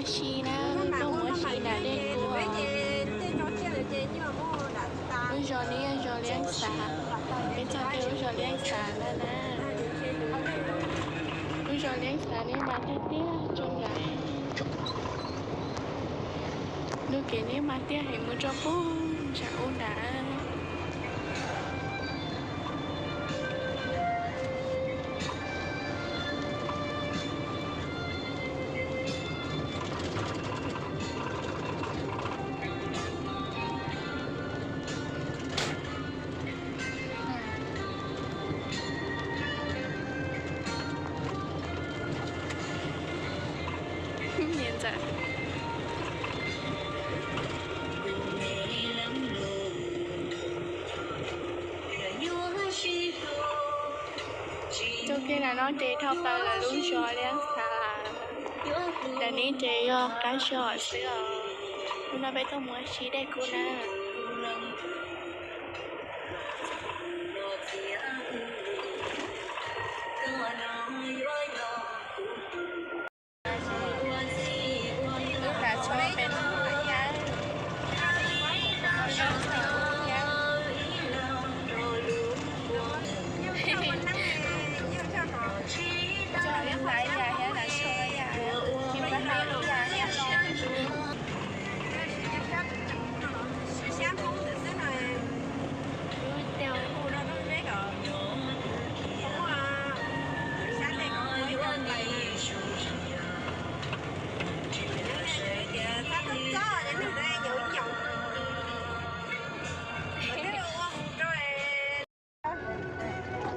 Si na, tuaj mus ua si nram dej kub. Lub zos no yog zos Liab Xav, peb txoj kev lub zos Liab Xav ntag na. Lub zos Liab Xav neb mas tiaj tiaj tso nram. Lub kev neb mas tiaj heev mus rau pug ntsam ub nrad. Niam ntxawm, txoj kev lam no ces dhau plaws lawv lub zos Liab Xav lawm. Ntawm no ces yog qab zos xwb os. Hnub no peb tuaj mus ua si dej kub na.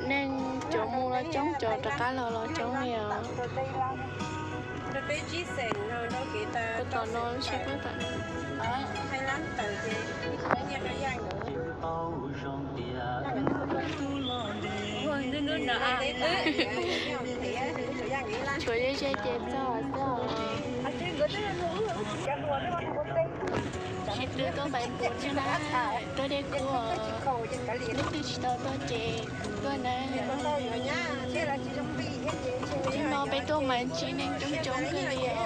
Neeg cov mus los coob, cov rov qab los los coob li os. Puag tom no, puag tom no. Tshuav ze ze ces txog xwb os. Sib tw tuaj pais npuav thiab na, tuaj dej kub, leej twg tsis tau tuaj ces tuaj na. Hnub no peb tuaj mas tsis neeg coob coob kawg li os.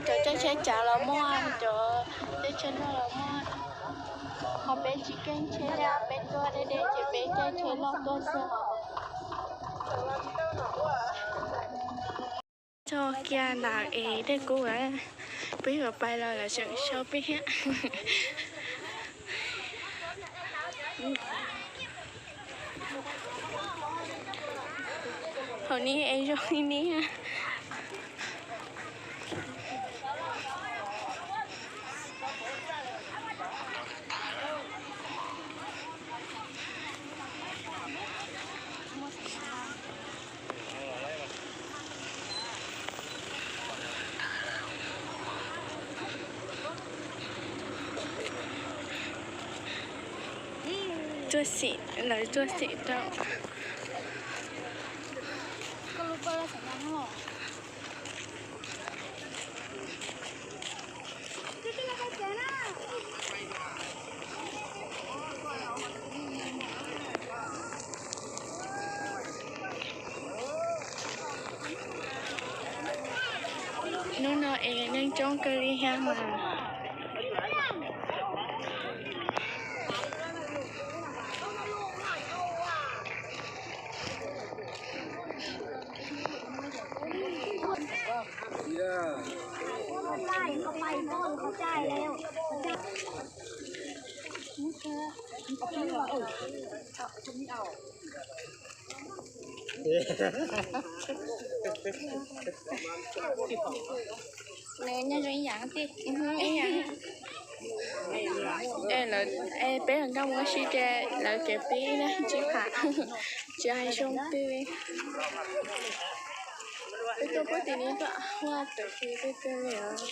Cov caij tsheb cav los muaj, cov caij tsheb loj los muaj, ho peb tsis keej tsheb, peb tuaj deb deb ces peb caij tsheb loj tuaj xwb os. Txog kiag nram es dej kub, peb yuav pais los lawv tseem sau peb thiab. Hauv ni es zoo li ni. Tuaj xim, lawv tuaj xim rau. Hnub no es neeg coob kawg li thiab mas. Nws nyob zoo ib yam tiag. Ib yam. Lawv, peb nkag mus ua si ces lawv kev pib na, tsis pam, tsis hais zoo twg li. Peb tuaj puag tim no tuaj huaj tawm si twg twg li os.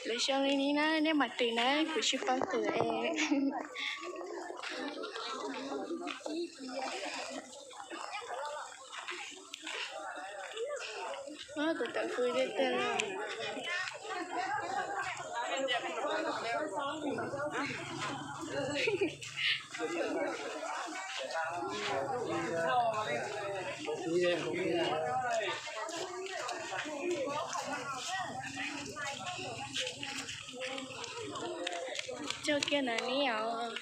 Lawv xyoo li ni na, nej mam twm na, kuv tsis paub twm es. Tus tawm fws tiag tiag li. Coj kiag na ni os.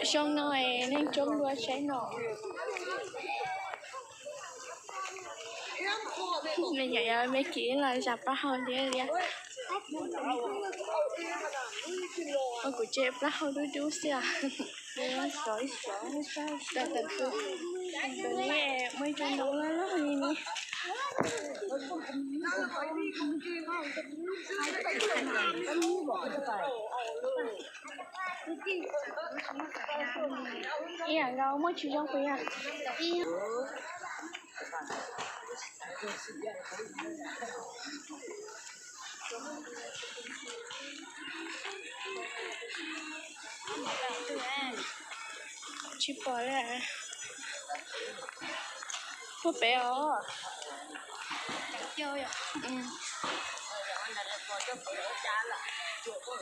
Xyoo no es neeg coob dua tshaj no. Me nyuam yaus me kiv los zam plaub hau thiab li. Ua kuv tsev plaub hau dub dub xwb os. Tus no muaj ib co ntoo loj loj li ni. Ib yam nkaus, muaj tsis zoo puas yog? Tsis pom li. Puag pem os.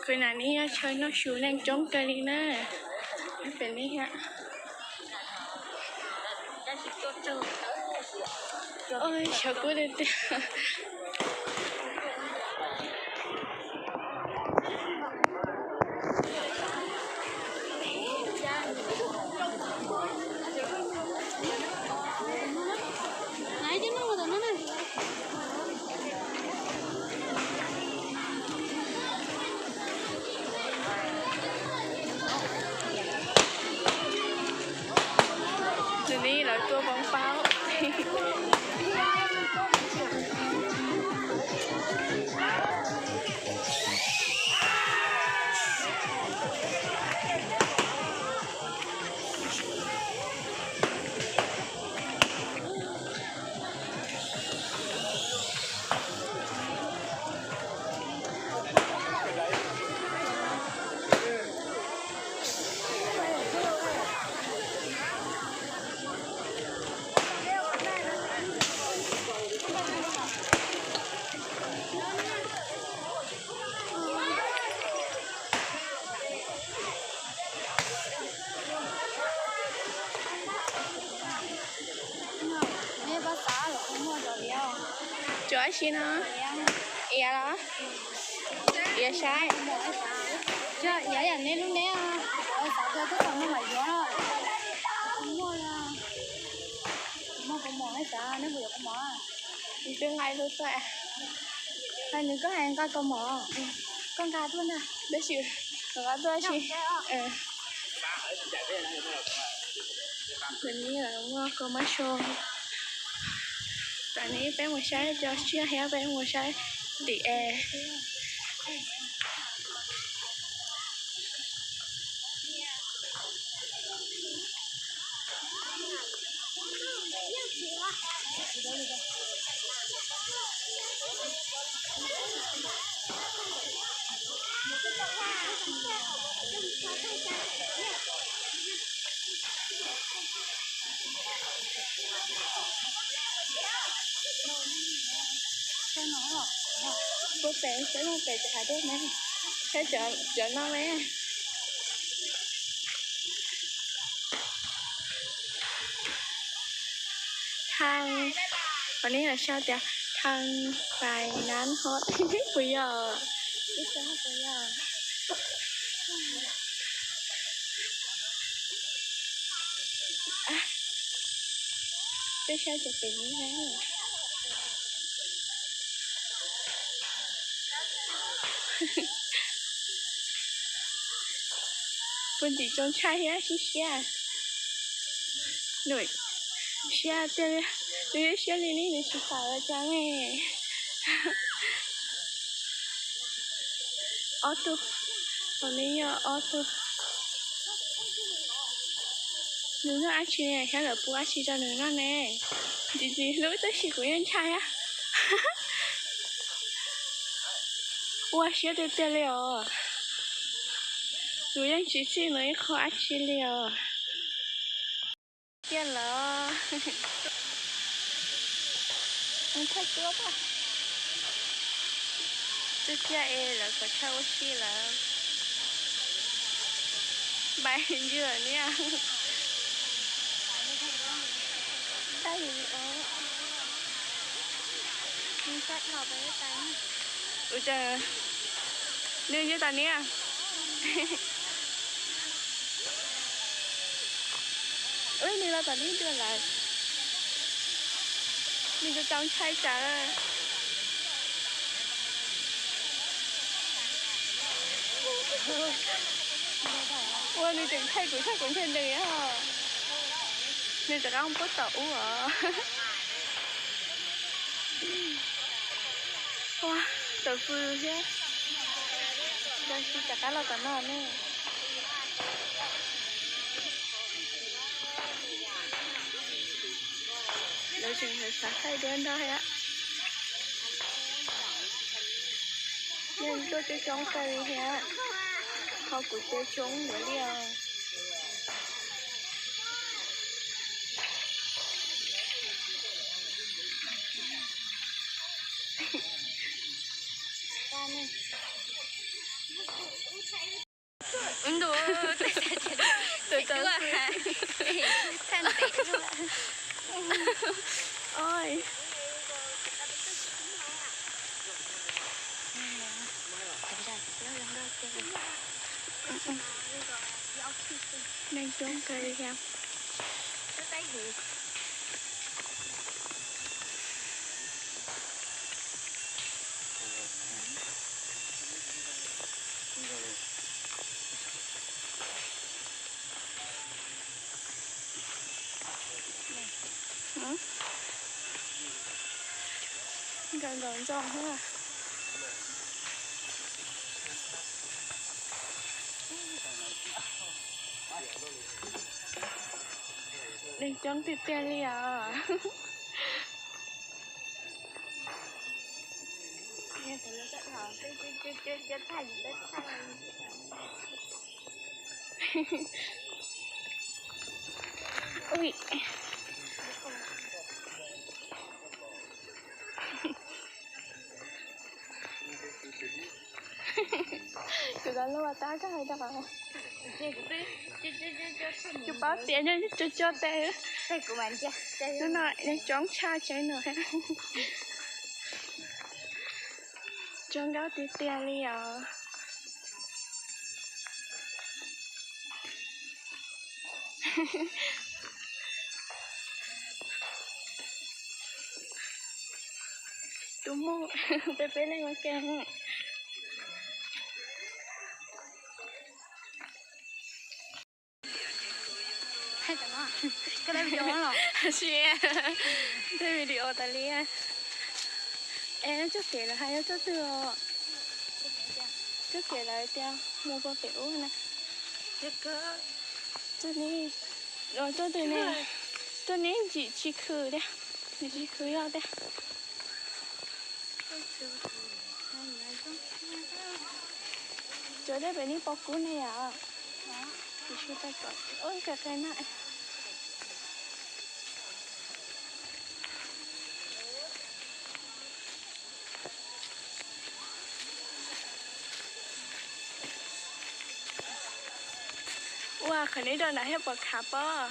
Khwv na ni, chaw noj su neeg coob kawg li na. Pem ni thiab. Xyov kub tiag tiag. Tus ni lawv tua poob paub. Cov dab tsi no? Iav los? Iav saib. Iav yam neb lub neb. Twb nqa ib lub tuaj. Hais nws koj hais nqa kaus mom. Koj nqa tuaj ntag. Tab sis nqa tuaj tsis. Tus ni lawv muaj kua mab soo. Tam no peb mus saib cov tsiaj thiab peb mus saib tim es. Puag pem, saib puag pem cov hav dej na, saib cov no me. Thaj, qhov nej los sau tias thaj fais nab hot puas yog? Puas yog? Peb saib cov pem na. Puag tim tsoo tshaj thiab siab siab. Nws siab tiag li, nws siab li li nws tsis tawm cas ne. Ob tug, hauv no yog ob tug. Nws noj dab tsi ne, thiab lawv pub dab tsi rau nws noj ne? Tsis tsis hlub tab sis kuv yeej ntshai a. Ua siab tiag tiag li os. Kuv yeej tsis txij mus ib qho dab tsi li os. Tiag los. Thaij tuaj pab. Tub kiag es lawv kom tshaj ua si lawm. Npais ywg niam. Thaij video. Ua cas nws yog tas niam. Ua nws los tom neb dua lawm. Nws tau ntshai tsawv. Ua nws tseem ntshai kuv tshaj kuv ntshai nws os. Nws rov qab mus pub tom ub os. Ua, tawm fws thiab. Tab sis rov qab los tom no ne. Lawv tseem xav thaij duab ntag thiab. Neeg tuaj coob coob kawg li thiab. Qhov kuv ces coob yuav li os. Ntu, tus tau thaj ntev. Oi. Neeg coob kawg li thiab. Nkaum nkaum ntxoo thiab. Neeg coob tiag tiag li os. Ui. Kuv los loj tab koj hais rau. Kuv paub tias nyob cov cov tes. Hnub no neeg coob tshaj tsev no. Coob nkauj tiag tiag li os. Tus muj, peb peb leeg ua ke. Koj video los? Tsis, thaij video tas li. Es txoj kev lawv hais yog txoj twg os? Txoj kev lawv tias mus puag pem ub na. Txoj ne, txoj twg ne? Txoj ne ntsim tsis khwm thiab, ntsim tsis khwv yog tiag. Cov dej pem nej pom kub ne yom? Ua qe qe na. Ua qhov neb rau nram thiab pom khav pob.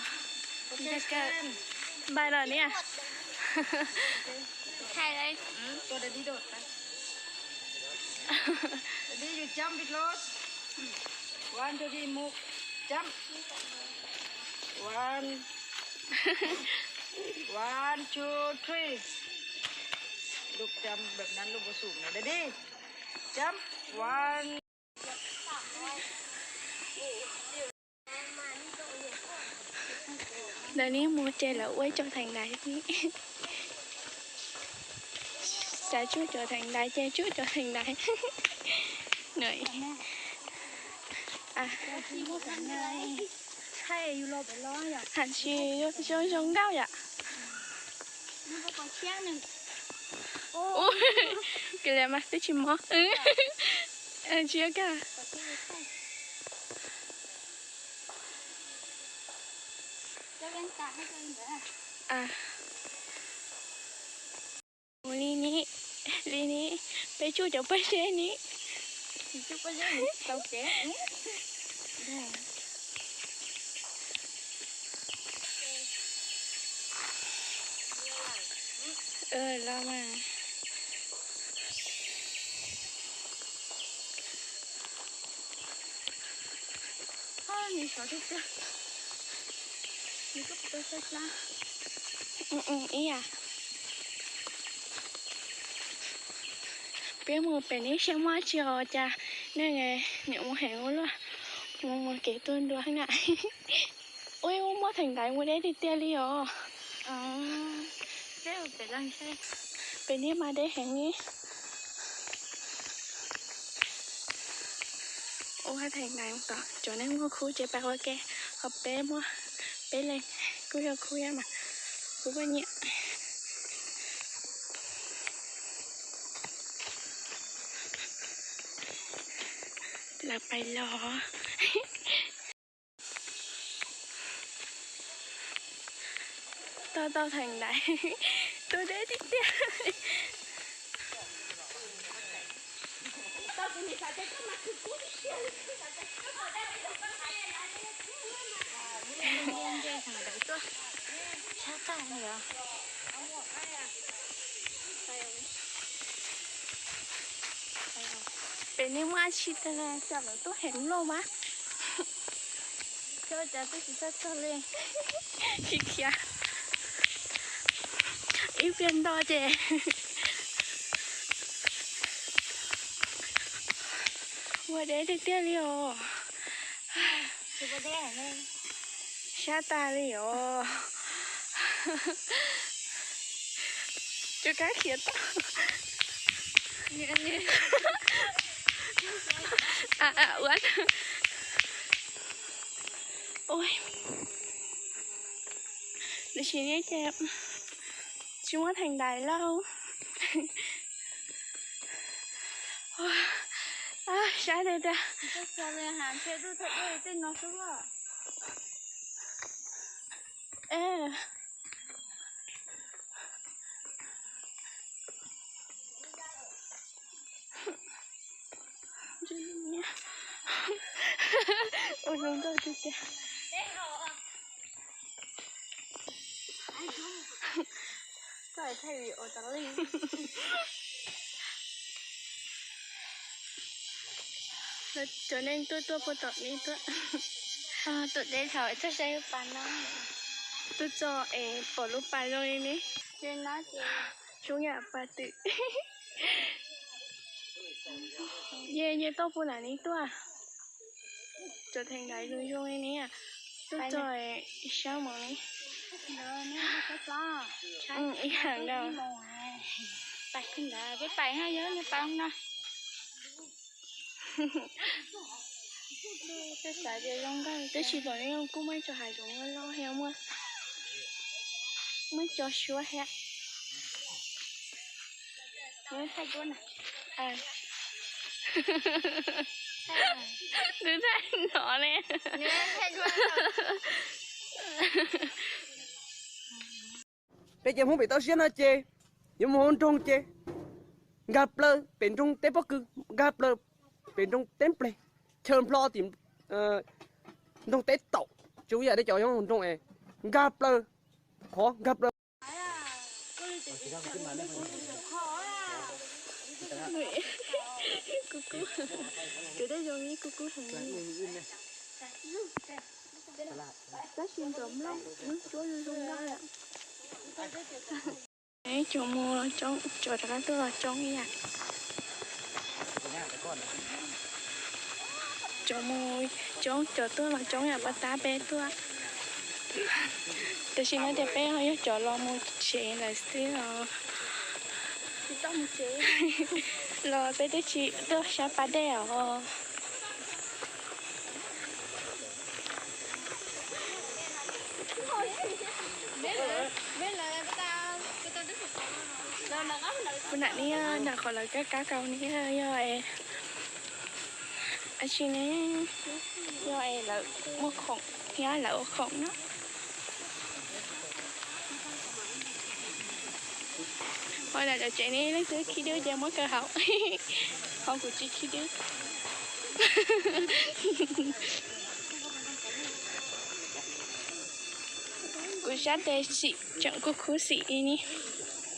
Npaj los niam. One, two, three, move. Jump. One. One, two, three. Look, jumpแบบนั้น ลูกบ่สูงนะ Daddy. Jump. One. Ntawm ne mus ces lawv ua ib co theem ntaiv. Xav tsuj cov theem ntaiv ces tsuj cov theem ntaiv. Hais tsis zoo zoo nkauj yom. Ua, kis li mas twb tsis mob. Tsis ka. Mus li ni, li ni, peb tsuj cov pob zeb ni. Los mas. Ib yam. Peb mus pem ne saib muaj tsi os cas neeg niam mus heev ua luaj, mus mus kev tuag ntua na. Ua muaj theem ntaiv mus deb tiag tiag li os. Pem ne mas deb heev li. Ua theem ntaiv tom cov neeg muaj khub ces pab ua ke, ho peb muaj, peb leeg kuj yog khub mas, khub poj niam. Lawv pais los. Tau tau theem ntaiv, tuag deb tiag tiag. Pem ne muaj dab tsi tas, cas lawv tuaj heev loj mas. Cas twb tsis txog txog li. Khiav khiav. Ib pliag nto ces ua deb tiag tiag li os. Sab tas li os. Cov kab khiav tau. Ua, ua, ua. Tam sim no ces tsis muaj theem ntaiv lawm. Sab tiag tiag. Ua zoo nkauj tiag tiag. Koj thaij video tas li. Cov neeg tuaj tuaj puag tom ne tuaj. Tuaj deb thaum txog saib lub pas no. Tuaj txog es pom lub pas zoo li ne. Xyoob yam pas twm. Yej, yej tuaj puag tom ne tuaj. Cov theem ntaiv zoo zoo li ne. Tuaj txog sab mov ne. Ib yam ntag. Peb pais no. Tab sis tom ne kuj muaj ib co hav zoov loj loj thiab, muaj, muaj ib co suab thiab. Twb thaij no ne. Peb cov Hmoob pem toj siab no ces yuav mus hauv nroog ces nkag plaws pem nroog teb pob kws, nkag plaws pem nroog teb npleg, chaw nplho tim nroog teb taum, tsis ua yam deb cov nyob hauv nroog es nkag plaws qhov nkag plaws. Kuv kub, kuv dej zoo ib kuv kub heev li. Tab sis nrov nplooj, lub suab zoo zoo nkauj lawm. Cov mus los coob, cov rov qab tuaj los coob ib yam. Cov mus coob, cov tuaj los coob yam pab tab peb tuaj. Tam sim no ces peb yog cov los mus tsev lawm xwb os. Los peb twb tsis tuaj sab pas dej os. Kuv nam ne, nam qhov lawv kab kab kaus ne yog es, a tsi ne, yog es lawv muaj khoom thiab lawv ua khoom no. Ho nam cov tsev ne leej twg khib dub ces muab kaw hauv, ho kuv tsis khib dub. Kuv sab tes xim tseem kuj khub xim li ne.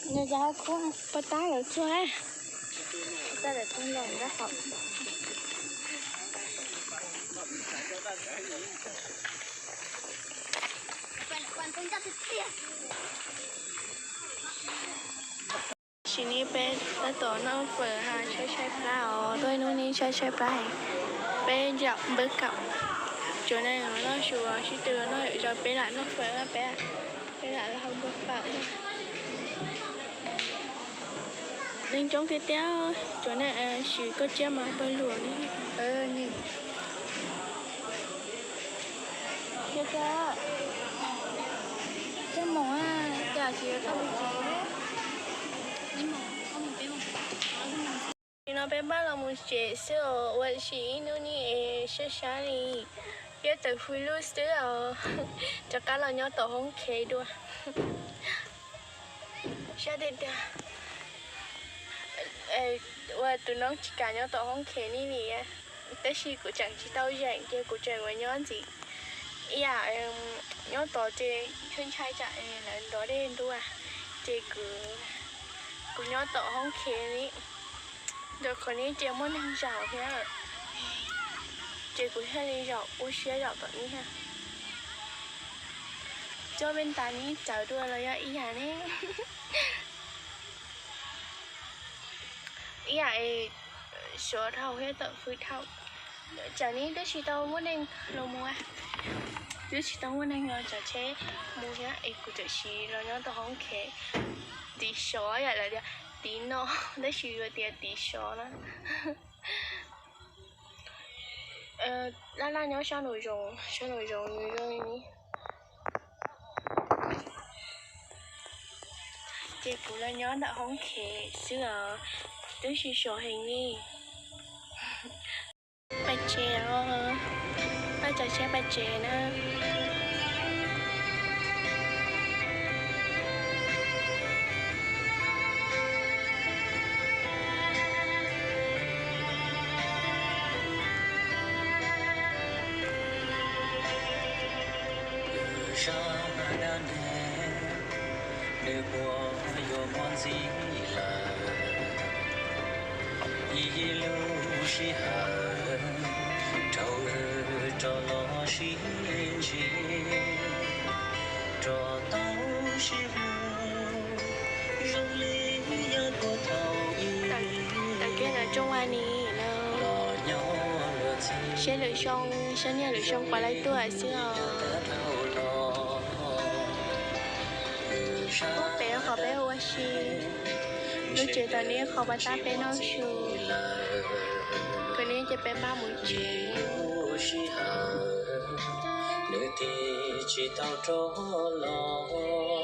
Pov tab lawv txuag. Sim no peb tab tom noj fawm ha, tshaib tshaib plab os, tuaj ib hnub ne tshaib tshaib plab heev. Peb zaum npawb kaum, tsuav neeg noj su sib tw noj yam zaus peb lam noj fawm peb, peb lam los hau npawg fawm. Neeg coob tiag tiag, tsuav neeg siv koj tsiab mas pawg lug li. Sim no peb maj los mus tsev xwb os, ua si ib hnub ne es sab sab li, thiab tawm hws lub xwb os, rov qab los nyob tom hoob khev dua. Sab tiag tiag, ua tus noob tsis kam nyob tom hoob khev ni li, tab sis kuv tseem tsis tau zeem ces kuv tseem ua nyob ntxiv ib yam, nyob tod ces ntshai ntshai tsam lawv nrov dej ntua, ces kuv, kuv nyob tom hoob khev li. Ntawm qhov no ces muaj neeg zaum thiab, ces kuv thiaj li zaum ua siab zaum tom no. Coj peb ntas ni txawv dua los yog ib yam ne. Ib yam es suav dhau thiab tawm hws dhau. Tsam no twb tsis tau muaj neeg los mus, twb tsis tau muaj neeg los tsav tsheb mus thiab es kuv tseem siv los nyob tom hoob khev. Tiv sov yam lawv tias tiv no, tab sis yuav tias tiv sov na. Laj laj nyob sab nraum zoov, sab nraum zoov nws zoo li ni. Ces kuv los nyob ntawm hoob khev xwb os, twb tsis sov heev li. Pais tsev os, pab tsav tsheb pais tsev na. Zaj dab neeg nws puas yuav muaj ntxiv lawm? Ib lub sij hawm rau wb rov los sib ntsib, rov tau sib hlub zoo li yav puag thaum ub. Tag kis no rooj ua ni los nyob luag txij, seb lwm xyoo, seb niaj lwm xyoo puas laib tuaj xwb os. Peb qhov peb ua si lub tsev tom no qhov pas tab peb noj su, kom no ces peb maj mus tsev. Nws tig tsis tau rov los.